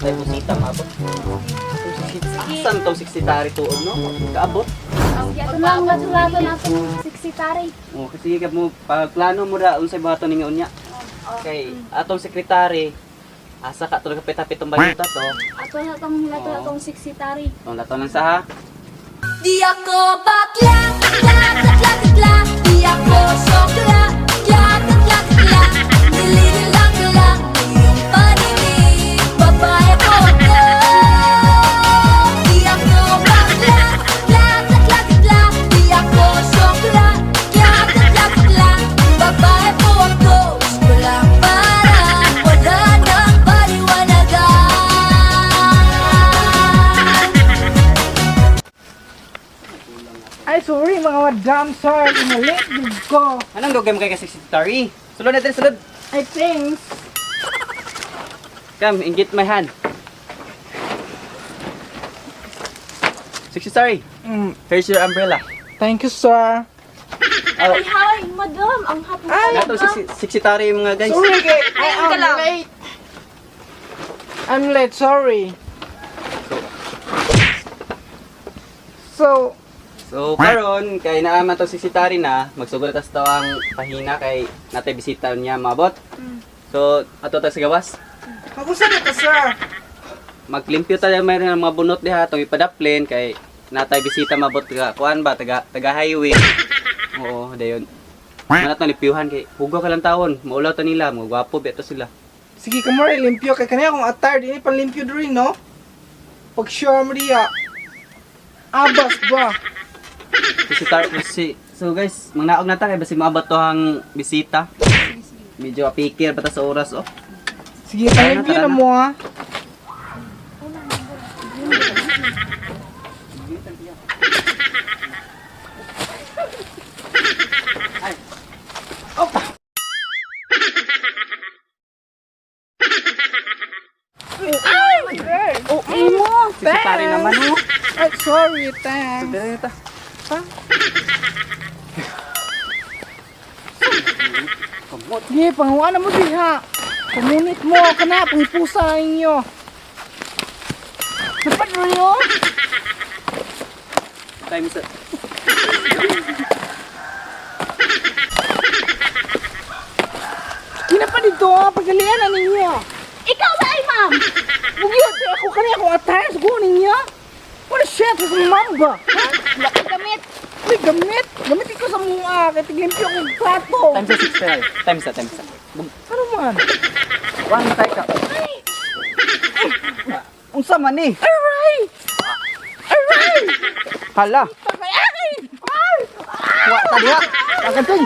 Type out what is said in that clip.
Natay busita maabot. Asan tong 60 tari tuod, no? Kaabot. Sige, ato lang lato-lato nato 60 tari. Oh, kasi ka mo pagplano mo ra unsay buhaton ninyo unya. Kay atong sekretary asa ka tulog kapit-apit tong bayuta to. Ato na tong lato atong 60 tari. Tong lato lang sa ha. Di ako bakla, bakla, bakla, bakla. Di ako sokla, bakla, bakla, bakla. Nilinilang lang iyong paningin. Babae po ako. Di ako bakla, bakla, bakla, bakla. Di ako sokla, bakla, bakla, bakla. Babae po ako. Gusto lang para wala nang paliwanagan. Ay, sorry mga madam, sir. Inalit jud ko. Anong gagawin mo kay ka 60 tari? Sulod natin, sulod. Ay, thanks. Come, ingit my hand. 60 tari. Here's your umbrella. Thank you, sir. Oh, Ay, hi, madam. Ang hapon Ay! nato 60 tari mga guys. Sorry, kay I Ayun ka am lang. late. I'm late, sorry. So, So karon kay naa man tong 60 tari na, magsugod ta sa tawang pahina kay natay bisita niya maabot. So ato ta sa gawas. magusa na ka, sir. Maglimpyo ta may ng mga bunot diha atong ipadaplin kay natay bisita mabot taga kuan ba taga taga highway. Oo, dayon. Manat na limpyuhan kay hugaw ka lang tawon, maulaw ta nila, mga gwapo beto sila. Sige, kamo rin, limpyo. Kay kaniya akong attire, di ni panlimpyo diri, no? Pag sure mo diya. Abas ba? Si si so guys, mangnaog na ta kay basi maabot to ang bisita. Medyo apikir pa ta sa oras oh. Sige, panlimpyo Tara na na. mo, ha? Oh, imo. Si pare naman oh. Ay, sorry, thanks. Dili ta. Kamot. Sige, panguha na mo diha. Pamunit mo ka na, pangpusa ninyo. Dapat rin Time sa Kina pa dito, ha? Pagalian na ninyo. Ikaw ba ay, ma'am? Bugyo, ako kani akong attire, sugo ninyo. What a shit, sa mamba. Ha? Wala kang gamit. Uy, gamit. Gamit ko sa mua, kaya tiglimpyo akong plato. time sa 6 Time sa time sa. Ano man? Kuan na tayo ka. Unsa man ni? Aray! Aray! Hala. Ay! Ay! Wa ta diha. Kagantoy!